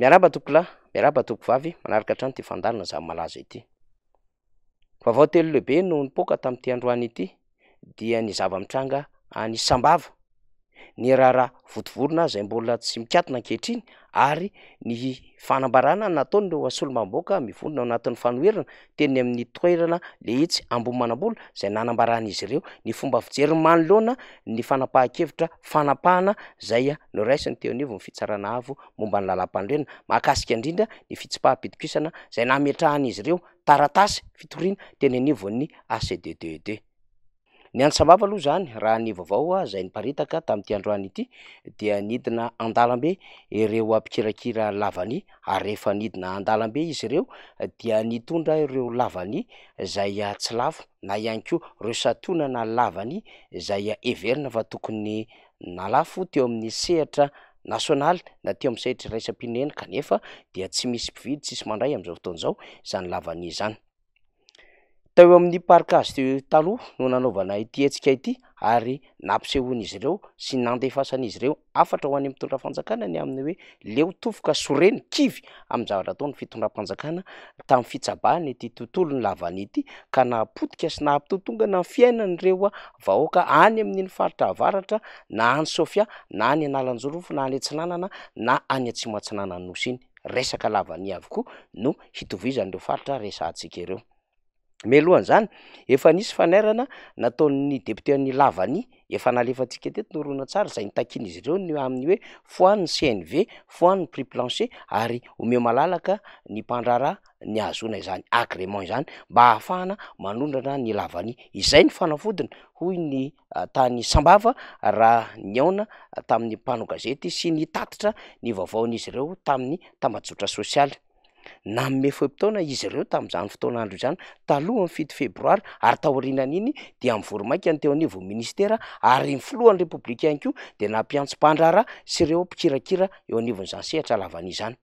Miarahaba tompokolahy, miarahaba tompokovavy, manaraka hatrany ity fandaharana zava-malaza ity. Vaovao telo lehibe no nipoaka tamin'ity androany ity dia ny zava-mitranga any Sambava, ny raharaha Vontovorona izay mbola tsy mikatona ankehitriny ary ny fanambarana nataon'ireo solombavambahoaka mivondrona ao anatin'ny fanoherana teny amin'ny toerana lehitsy Ambohimanambola izay nanambaran'izy ireo ny fomba fijeriny manoloana ny fanapahan-kevitra fanapahana izay noraisiny teo anivon'ny fitsarana avo momba ny lalàmpanorenana mahakasika indrindra ny fitsipaham-pitokisana izay nametrahan'izy ireo taratasy fitoriana teny anivon'ny HCDDED. Ny any Sambava aloha izany, raha ny vaovao izay niparitaka tamin'ity androany ity dia nidina an-dalambe ireo mpikirakira lavania ary rehefa nidina an-dalambe izy ireo dia nitondra ireo lavania izay tsy lafo na ihany koa ireo santionana lavania izay heverina fa tokony nalafo teo amin'ny sehatra nasionaly na teo amin'ny sehatra iraisam-pirenena kanefa dia tsy misy mpividy, tsisy mandray amin'izao fotoana izao izany lavania izany. Teo amin'ny Parc Azy taloha no nanaovana ity hetsika ity ary nampisehoan'izy ireo sy nandefasan'izy ireo hafatra ho an'ny mpitondra fanjakana ny amin'ny hoe leo tofoka sorena kivy amin'ny zavatra ataon'ny fitondram-panjakana tamin'ny fitsabahana ity tontolon'ny lavania ity ka nahapotika sy nampitotongana ny fiainan'ireo vahoaka any amin'iny faritra avaratra na any Sofia na any Analanjirofo na any Atsinanana na any Atsimo Atsinanan'ny Nosy iny. Resaka lavania avokoa no hitovizan'ireo faritra resahantsika ireo. Mialohan'izany, efa nisy fanairana nataon'ny depioten'i Lavania, efa nalefantsika teto ny horonantsary izay nitakian'izy ireo ny amin'ny hoe foano ny CNV, foano ny prix plancher ary omeo malalaka ny mpandraharaha ny hahazoana izany agrément izany mba hahafahana manondrana ny lavania. Izay ny fanafodiny hoy ny tany Sambava raha nihaona tamin'ny mpanao gazety sy nitatitra ny vaovaon'izy ireo tamin'ny tambajotra sosialy. Nanome fe-potoana izy ireo tamin'izany fotoana andro izany talohan'ny fito febroary ary taorianan'iny dia mivory maika ny teo anivon'ny minisitera ary ny filohan'ny repoblika ihany koa dia nampiantso mpandraharaha sy ireo mpikirakira eo anivon'izany sehatra lavania izany.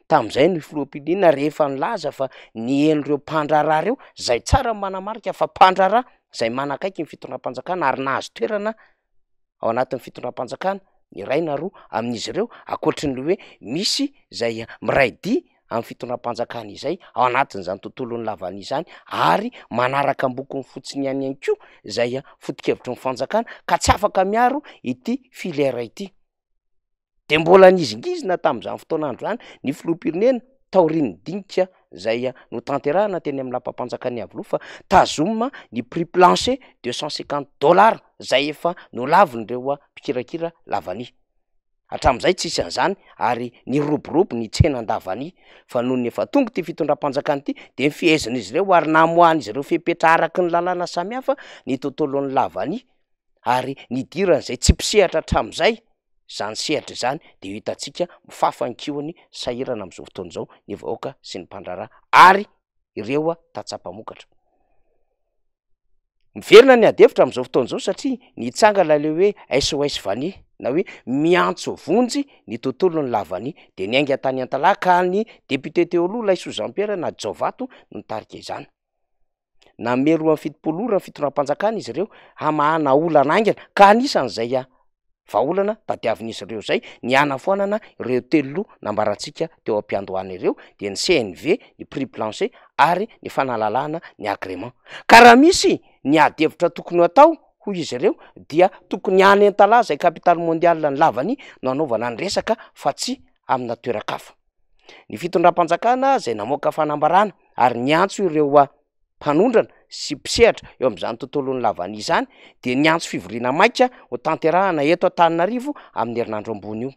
Tamin'izay ny filoham-pirenena rehefa nilaza fa niheno ireo mpandraharaha ireo, izay tsara ny manamarika fa mpandraharaha izay manakaiky ny fitondram-panjakana ary nahazo toerana ao anatin'ny fitondram-panjakana ny iray na roa amin'izy ireo, ankoatry ny hoe misy izay miray dihy amin'ny fitondram-panjakana izay ao anatin'izany tontolon'ny lavania izany ary manaraka ambokony fotsiny ihany ihany koa izay foto-kevitry ny fanjakana ka tsy afaka miaro ity filière ity. Dia mbola nihizingizina tamin'izany fotoana andro izany ny filoham-pirenena taorian'ny dinika izay notanterahina teny amin'ny lapam-panjakan'i Iavoloha fa tazomina ny prix plancher deux cent cinquante dollars izay efa nolavin'ireo mpikirakira lavania. Hatramin'izay tsisy an'izany ary niroborobo ny tsenan-davania fa nony efa tonga ity fitondram-panjakana ity dia nifehezin'izy ireo ary namoahan'izy ireo fepetra araka ny lalàna samihafa ny tontolon'ny lavania ary nidiran'izay tsy mpisehatra hatramin'izay izany sehatra izany dia ho hitantsika mifafa ny kihony sahirana amin'izao fotoana izao ny vahoaka sy ny mpandraharaha ary ireo tantsaha mpamokatra. Miverina ny ady hevitra amin'izao fotoana izao satria nitsangana ilay hoe SOS Vania na hoe miantso vonjy ny tontolon'ny lavania dia niainga tany Antalaha ka ny député teo aloha Laisoa Jean Pierre na Jaovato no nitarika izany. Nanome 72 ora ny fitondram-panjakana izy ireo hamahana olana haingana ka anisan'izay vahaolana tadiavin'izy ireo izay ny hanafoanana ireo telo loha nambarantsika teo am-piandohana ireo dia ny CNV, ny prix plancher ary ny fanalalahana ny agrément. Ka raha misy ny ady hevitra tokony ho atao hoy izy ireo dia tokony any Antalaha izay capitale mondiale ny lavania no hanaovana ny resaka fa tsy amina toeran-kafa. Ny fitondram-panjakana izay namoaka fanambarana ary niantso ireo mpanondrana sy mpisehatra eo amin'izany tontolon'ny lavania izany dia niantso fivoriana maika ho tanterahana eto Antananarivo amin'ny herinandro ambony io.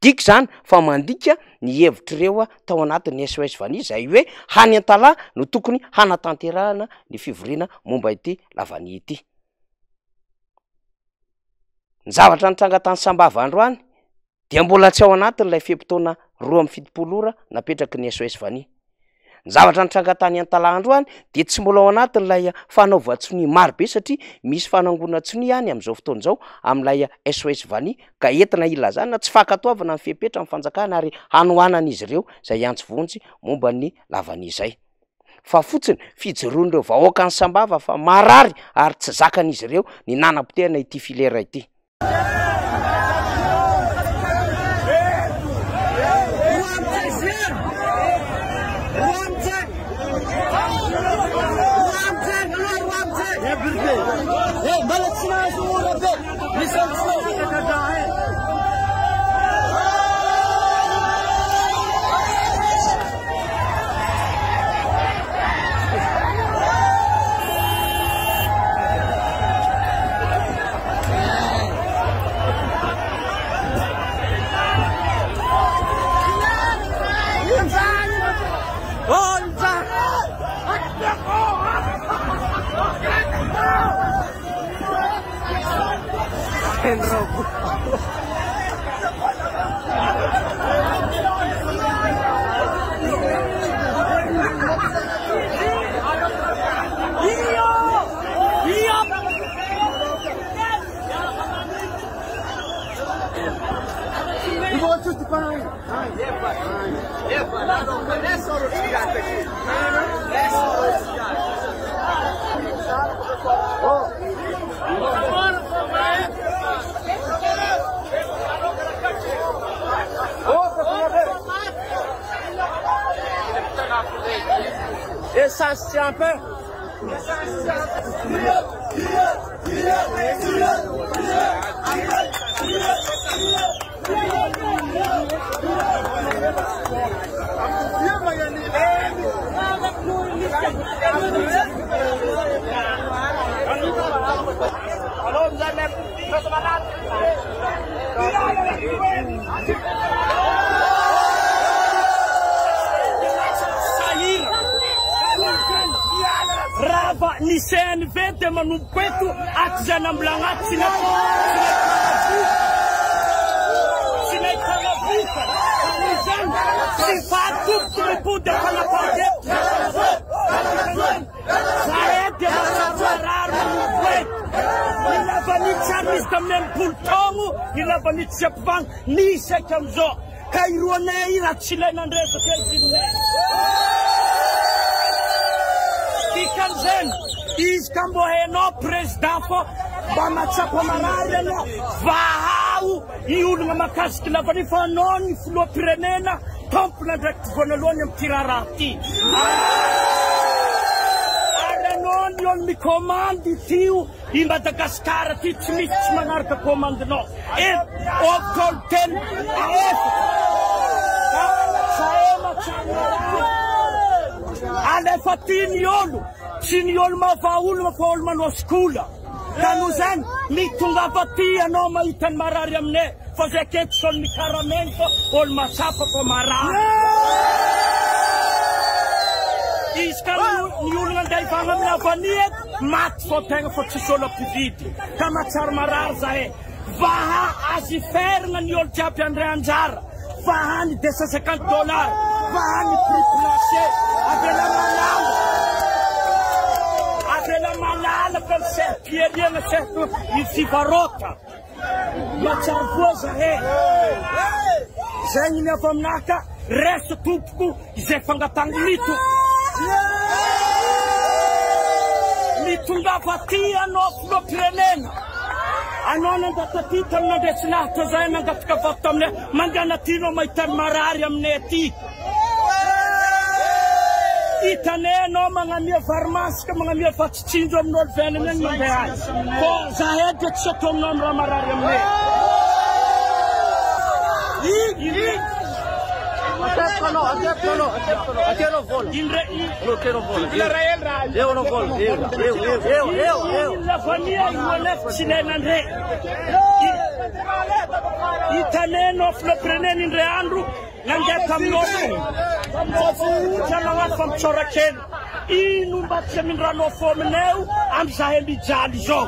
Midika izany fa mandika ny hevitr'ireo tao anatin'ny SOS Vania izay hoe hany Antalaha no tokony hanatanterahana ny fivoriana momba ity lavania ity. Ny zavatra nitranga tany Sambava androany dia mbola tsy ao anatin'ilay fe-potoana 72 ora napetraky ny SOS Vania. Ny zavatra nitranga tany Antalaha androany dia tsy mbola ao anatin'ilay fanaovan-tsonia marobe satria misy fanangonan-tsonia any amin'izao fotoana izao amin'ilay SOS Vania ka entina hilazana tsy fankatoavana ny fepetra ny fanjakana ary hanohanan'izy ireo izay antso vonjy momba ny lavania izay. Fa fotsiny fijoroan'ireo vahoakan'i Sambava fa marary ary tsy zakan'izy ireo ny nanapotehana ity filière ity. Rava ny CNV dia manomboka eto ato izay nambolagna ato tsy tsy nahitana vokany. Noho izany, tsy faly tompoko mipody am-panapahan-kevitra. Zahay dia mahatsapa marary manomboka eto. Ny lavanily tsy ary nisy tamin'ny 60 taogno, ny lavanily tsy ampivagna, nisy hatramin'izao. Ka iroanay i raha tsy ilaina andresaka izy inay. Dikan'izany, izy ka mbô hainao président fô mba mahatsapa marary anao, vahao i ologna mahakasiky lavanily fa anao ny filoham-pirenena tompon'andraikitry voanalohany amin'ity raharaha ty. Ary anao ny olo mi-commande ity io. I Madagascar ty tsy misy tsy manaraka commande-nao eto octol telo a efatra Alefa ty ny olo tsy ny olo mahavaha olona fa olo manao skola ka noho zany mitongava ty ianao mahita ny marary aminay fa zay aketo tsy olo mikarameny fa olo mahatsapa fa marary izy ka ny olona andeha hivagna amin'ny avania eto Maty fao tegna fa tsisy olo mpividy ka mahatsiaro marary zahay. Vaha azy ferigna ny olo jiaby handray anjara. Vaha ny 250 dollars, vaha ny prix plancher. Avela malalaka. Avela malalaka ny seha-pihariana, seha ny fivarota. Mahatsiaro voa zahay. Zegny ny avy aminahy ka raiso tompoko izay fangatahana mito. Mitongava aty anao filoham-pirenena. Anao nangataka aty tamin'ny nandresy lahatra zahay nangataka vato taminay. Mandehana aty anao mahita ny marary aminay aty. Hitanay anao magnamia vary masaka, magnamia vatsy tsinjo amin'olo velona egny mandeha any. Fô zahay dia tsy ataonao ny raha marary aminay. Lavania io tsy ilay nandre. Hitanay anao filoham-pirenena indray andro Nandeha tamin'olo ohatra magnano fampitsaoran-kena. Ino mba tsy amindranao fo aminay amy zahay mijaly izao.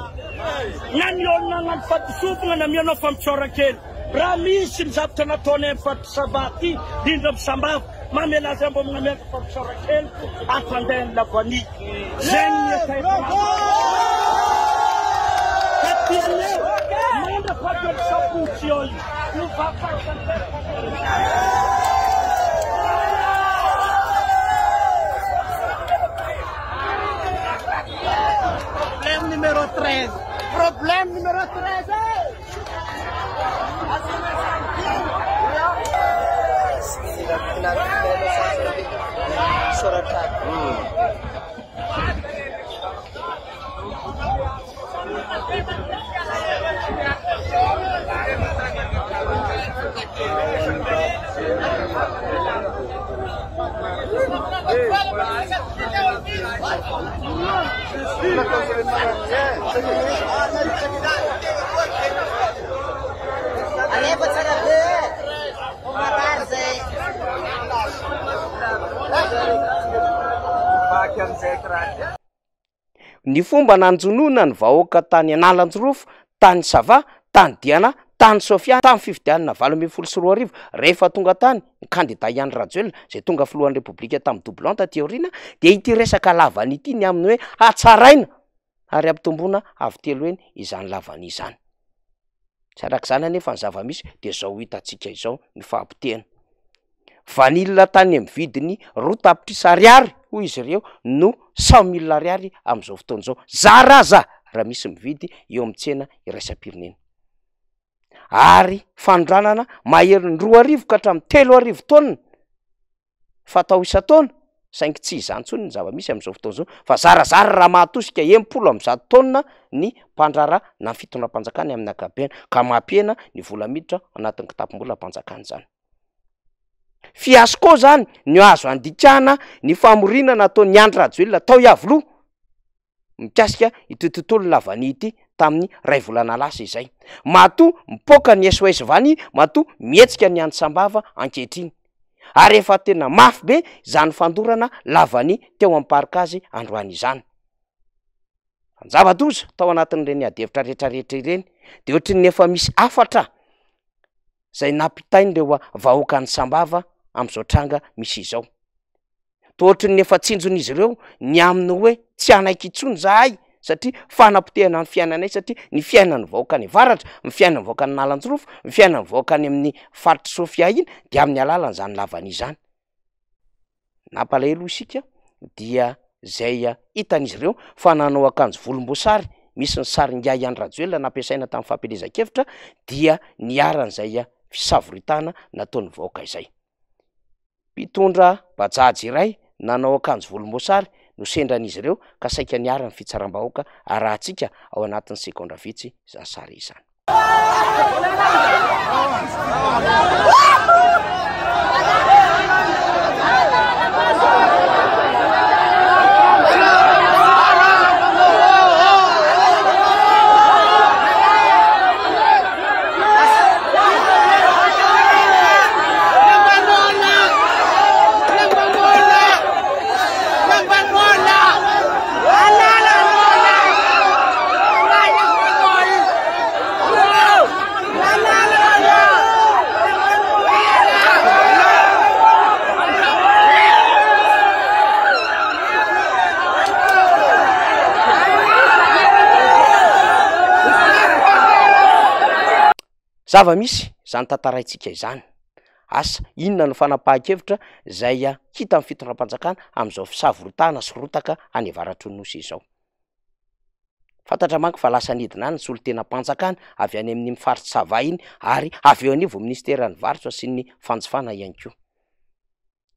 Na ny olo nagnano fadisovagna namianao fampitsaoran-kena. Raha misy ny zavatra nataonay amy faritra Sava aty, indrindra amy Sambava, mamelà zay mba magnamia fampitsaoran-kena ampandeha ny lavanille. Zegny ny hetahetanay. Ka tianay mandra-pahatonga sabotsy eo io. Problème numéro 13. Problème numéro 13. Alefa tsara be e! Marary zay. Vaky amizay kiraha. Ny fomba nanjonoana ny vahoaka tany Analanjirofo, tany Sava, Tany Diana, tany Sofia, tamin'ny fifidianana 2018, rehefa tonga tany ny kandida i Andry Rajoelina, izay tonga filohan'ny Repoblika tamin'ny double taty aoriana, dia ity resaka lavania ity ny amin'ny hoe hatsaraina ary hampitomboina avo telo heny izany lavania izany. Tsy araka izany anefa ny zava-misy dia izao hitantsika izao ny fahapotehana. Vanille tany amin'ny vidiny roa tapitrisa ariary hoy izy ireo no cent mille ariary amin'izao fotoana izao, zara aza raha misy mividy eo amin'ny tsena iraisam-pirenena. Ary fanondranana maherin'ny 2000 ka hatramin'ny 3000 taonina fatao isan-taona, saingy tsy izany intsony ny zava-misy amin'izao fotoana izao fa zarazara raha mahatosika 160 taonina ny mpandraharaha na ny fitondram-panjakana amin'ny ankapobeny ka mampihena ny vola miditra anatin'ny kitapom-bolam-panjakana izany. Fiasco zany no azo andikana ny famoriana nataon'i Andry Rajoelina tao Iavoloha mikasika ity tontolon'ny lavania ity tamin'ny ray volana lasa izay. Matoa mipoaka ny SOS Vania, matoa mihetsika ny any Sambava ankehitriny. Ary efa tena mafy be izany fandorana lavania teo amin'ny parc-azy androany izany. Ny zava-doza tao anatin'ireny adihevitra rehetrarehetra ireny de ohatran'ny efa misy hafatra izay nampitain'ireo vahoakan'i Sambava amin'izao tranga misy izao. Toa ohatran'ny efa tsinjon'izy ireo ny amin'ny hoe tsy hanaiky intsony izahay satria fanapotehana ny fiainanay satria ny fiainan'ny vahoaka any avaratra, ny fiainan'ny vahoaka any Analanjirofo, ny fiainan'ny vahoaka any amin'ny faritr'i Sofia iny dia amin'ny alalan'izany lavania izany. Nampalahelo isika dia zay hitan'izy ireo fa nanao akanjo volomboasary misy ny sarin'ingahy Andry Rajoelina nampiasaina tamin'ny fampielezan-kevitra dia niharan'izay fisavoritahana nataon'ny vahoaka izay. Mpitondra bajaj iray nanao akanjo volomboasary no sendran'izy ireo ka saika niharan'ny fitsaram-bahoaka arahantsika ao anatin'ny segondra vitsy izany sary izany. Zava-misy izany tantaraintsika izany. Asa inona no fanapahan-kevitra izay hitan'ny fitondram-panjakana amin'izao fisavoritahana sy rotaka any avaratry ny Nosy izao. Fantatra manko fa lasa nidina any ny solontenam-panjakana avy any amin'iny faritra Sava iny ary avy eo anivon'ny minisiteran'ny varotra sy ny fanjifana ihany koa.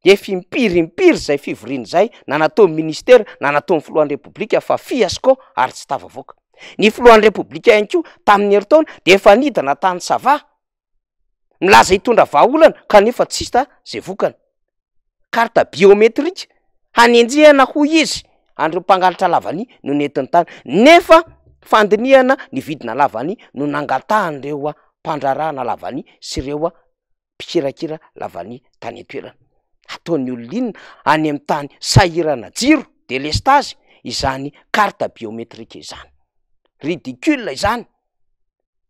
Efa impiry impiry izay fivoriana izay na nataon'ny ministera na nataon'ny filohan'ny repoblika fa fiasco ary tsy tafavoaka. Ny filohan'ny repoblika ihany koa tamin'ny herintaona dia efa nidina tany Sava milaza hitondra vahaolana kanefa tsy hita izay vokany. Carte biométrique hanenjehana hoy izy an'ireo mpangalatra lavania no nentiny tany nefa fandinihana ny vidina lavania no nangatahan'ireo mpandraharahana lavania sy ireo mpikirakira lavania tany an-toerana. Ataon'ny olona inona any amin'ny tany sahirana jiro, delestazy, izany carte biométrique izany. Ridicule izany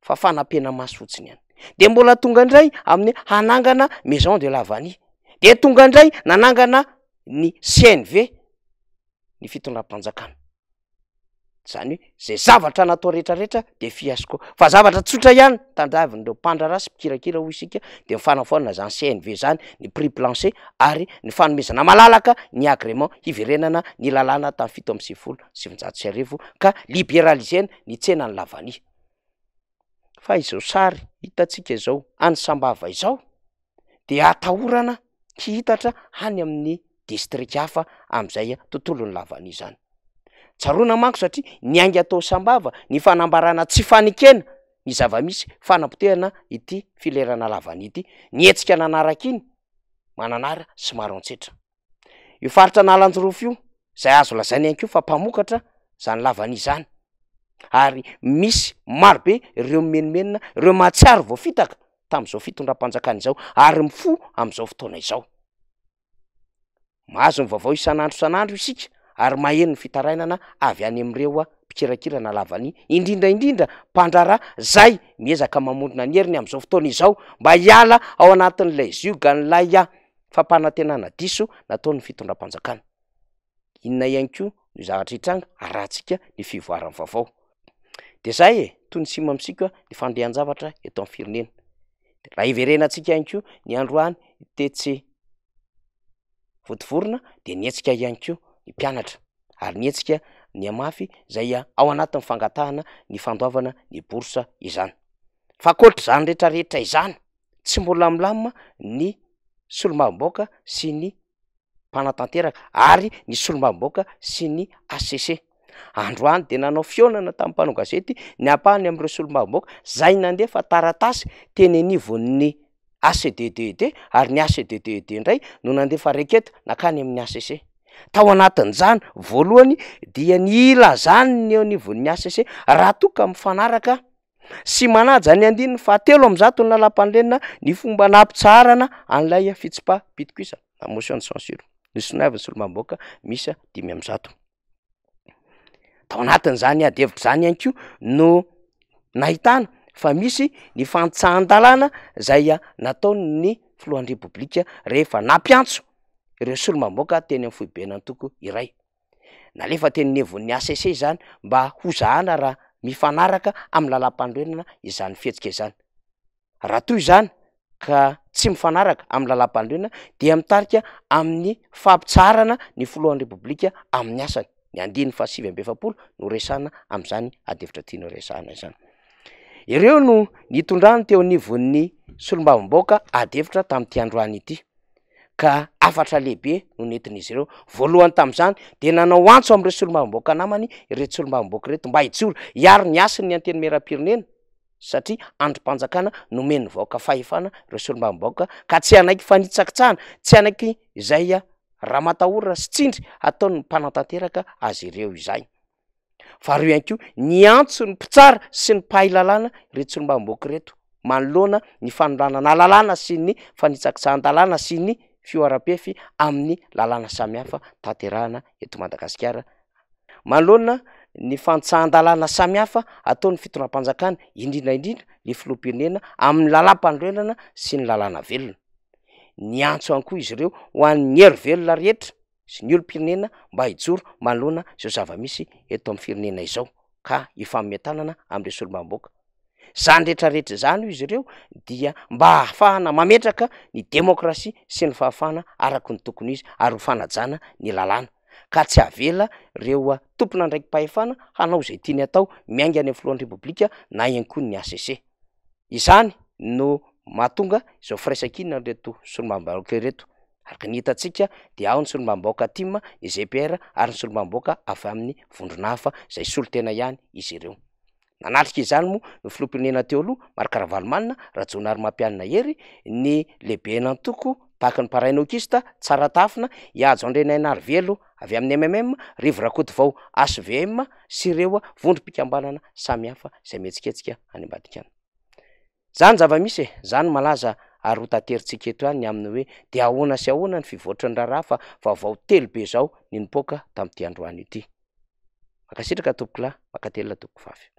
fa fanapena-maso fotsiny ihany. De mbola tonga indray amin'ny hanangana maison de la vanille. De tonga indray nanangana ny CNV ny fitondram-panjakana. Zany hoe zay zavatra natao rehetrarehetra de fiasco. Fa zavatra tsotra ihany tandravin'ireo mpandraharaha sy mpikirakira hoy isika de ny fanafoanana zany CNV zany, ny prix plancher ary ny fanomezana malalaka ny agrément hiverenana ny lalàna tamin'ny 1997 ka liberaliser-na ny tsenan'ny lavania. Fa izao sary hitantsika izao any Sambava izao dia atahorana hihitatra any amin'ny distrika hafa amin'izay tontolon'ny lavania izany. Tsaroana manko satria niainga tao Sambava ny fanambarana tsy fanekena ny zava-misy fanapotehana ity filerana lavania ity, ny hetsika nanaraka iny Mananara sy Maroantsetra. Io faritra Analanjirofo io izay azo lazaina ihany koa fa mpamokatra izany lavania izany ary misy marobe ireo mimenomenona, ireo mahatsiaro voafitaka tamin'izao fitondram-panjakana izao ary mifoha amin'izao fotoana izao. Mahazo ny vaovao isan'andro isan'andro isika ary maheno ny fitarainana avy any amin'ireo. mpikirakira na lavania, indrindra indrindra mpandraharaha zay miezaka mamondrona ny heriny amin'izao fotoana izao mba hiala ao anatin'ilay ziogan'ilay fampanantenana diso nataon'ny fitondram-panjakana. Inona ihany koa no zavatra hitranga arahantsika ny fivoaran'ny vaovao. De zay e, toy ny sima misiko ny fandehan-javatra eto amin'ny firenena. De raha hiverenantsika ihany koa ny androany tetsy Vontovorona dia nihetsika ihany koa ny mpianatra ary nihetsika nihamafy izay ao anatin'ny fangatahana ny fandoavana ny bourse izany. Fa ankoatr'izany rehetrarehetra izany, tsy mbola milamina ny solombavambahoaka sy ny mpanatanteraka ary ny solombavambahoaka sy ny HCC. Androany dia nanao fihaonana tamin'ny mpanao gazety ny ampahany amin'ireo solombavambahoaka izay nandefa taratasy teny anivon'ny HCDDED ary ny HCDDED indray no nandefa requête nankany amin'ny HCC. Tao anatin'izany, voalohany dia ny hilazany ny eo anivon'ny HCC raha toa ka mifanaraka sy manaja ny andininy fahatelo amby zato ny lalàmpanorenana ny fomba nampitsaharana an'ilay fitsipaham-pitokisana na motion de censure nosoniavin'ny solombavambahoaka miisa 105. Tao anatin'izany ady hevitra izany ihany koa no nahitana fa misy ny fantsahan-dalàna zay nataon'ny filohan'ny repoblika rehefa nampiantso ireo solombavambahoaka teny amin'ny foiben'antoko iray. Nalefa teny anivon'ny HCC izany mba hozahana raha mifanaraka amin'ny lalàmpanorenana izany fihetsika izany. Raha toa izany ka tsy mifanaraka amin'ny lalàmpanorenana dia mitarika amin'ny fampitsaharana ny filohan'ny repoblika amin'ny asany. Ny andininy faha 49 no resahana amin'izany adihevitra tiana resahana izany. Ireo no nitondrany teo anivon'ny solombavambahoaka adihevitra tamin'ity androany ity ka hafatra lehibe no nentin'izy ireo. Voalohany tamin'izany dia nanao antso amin'ireo solombavambahoaka namany ireto solombavambahoaka ireto mba hijoro hiaro ny hasin'ny antenimierampirenena satria andrim-panjakana nomen'ny vahoaka fahefana ireo solombavambahoaka ka tsy hanaiky fanitsakitsahana, tsy hanaiky izay ramatahora sy tsindry ataon'ny mpanatanteraka azy ireo izay. Faharoa ihany koa, niantso ny mpitsara sy ny mpahay lalàna ireto solombavambahoaka ireto manoloana ny fanolanana lalàna sy ny fanitsakitsahan-dalàna sy ny fihoaram-pefy amin'ny lalàna samihafa tanterahana eto Madagasikara. Manoloana ny fantsahan-dalàna samihafa ataon'ny fitondram-panjakana, indrindra indrindra ny filoham-pirenena amin'ny lalàmpanorenana sy ny lalàna velona. Niantso ihany koa izy ireo ho an'ny hery velona rehetra sy ny olom-pirenena mba hijoro manoloana izao zava-misy eto amin'ny firenena izao ka hifanome tanana amin'ireo solombavambahoaka. Izany rehetra rehetra izany hoy izy ireo dia mba hahafahana mametraka ny demokrasia sy ny fahafahana araka ny tokony ho izy ary ho fanajana ny lalàna ka tsy avela ireo tompon'andraiki-pahefana hanao izay tiany atao miainga any amin'ny filohan'ny repoblika na ihany koa ny HCC. Izany no mahatonga izao firaisankinan'ireto solombavambahoaka ireto. Araka ny hitantsika dia ao ny solombavambahoaka tim, ny GPR ary ny solombavambahoaka avy amin'ny vondrona hafa izay solontena ihany izy ireo. Nanatrika izany moa ny filoham-pirenena teo aloha, Marc Ravalomanana, Rajaonarimampianina Hery, ny lehiben'antoko tahaka ny Parainokista, Tsaratafina, i Hajo Andrianainarivelo avy amin'ny MMM, Rivo Rakotovao HVM sy ireo vondrom-pikambanana samihafa izay mihetsiketsika any ambadika any. Izany zava-misy e, izany malaza ary ho taterintsika eto ihany ny amin'ny hoe dia ahoana sy ahoana ny fivoatry ny raharaha fa vaovao telo be izao ny nipoaka tamin'ity androany ity. Mankasitraka tompokolahy, mankatelina tompokovavy.